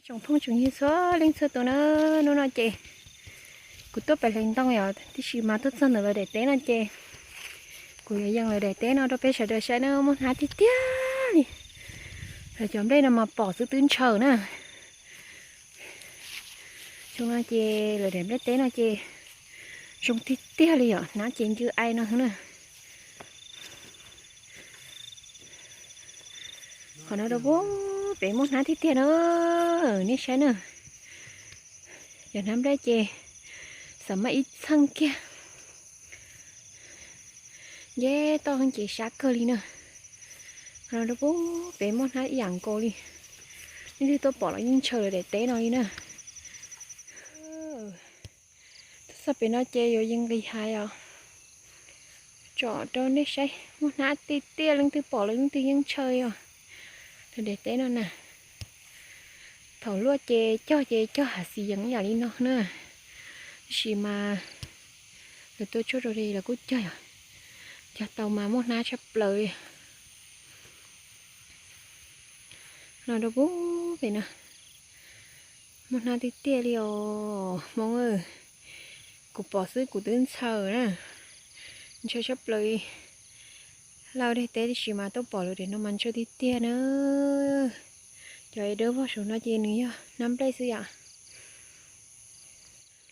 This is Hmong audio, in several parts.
Tsoom phooj tsoom ywg txhua leej txhua tus na, hnub no ces kuv tuaj pem hle ntoo yom, tiam sis mas tuaj txog ntawm lawv daim teb no ces kuv yuav yees lawv daim teb no rau peb sawv daws saib na, muaj hnab tiag tiag li. Lawv cov nplej no mas pom xwb twb ntshaw na. Xyoo no ces lawv daim nplej teb no ces zoo tiag tiag li yom, hnab ces ncw ai no xwb na. Qhov no rau pem muaj hnab tiag tiag na, nej saib na. Cov hnab nplej ces xav mas ib txheej kiag. Nce toj ces sab kawg li na. Qhov no rau pem muaj hnab ib yam nkaus li. Leej twg tuaj pom los yeej ntshaw lawv daim teb no li na. Tuaj txog pem no ces yuav yees nqis hais os, tsom rau nej saib, muaj hnab tiag tiag, leej twg pom los leej twg yeej ntshaw os. Lawv daim teb no na, thaum luaj ces cog ces cog hav xis yees ib yam li no na, tiam sis mas lawv tua tshuaj rau li lawv kuj cog yom, cog tau mas muaj hnab tshaj plaws li. No rau pem no, muaj hnab tiag tiag li os Hmoob, kuv pom xwb kuv twb ntshaw na, ntshaw tshaj plaws li. Lawv daim teb tiam sis mas tuaj pom lawv daim no mas ntshaw tiag tiag na. Cov es dawb vog saum no ces nws yog hnab nplej xwb yom.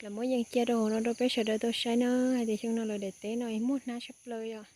Lawv muab yees cia rau hauv no rau peb sawv daws tau saib na, hais tias xyoo no lawv daim teb no muaj hnab tshaj plaws yom.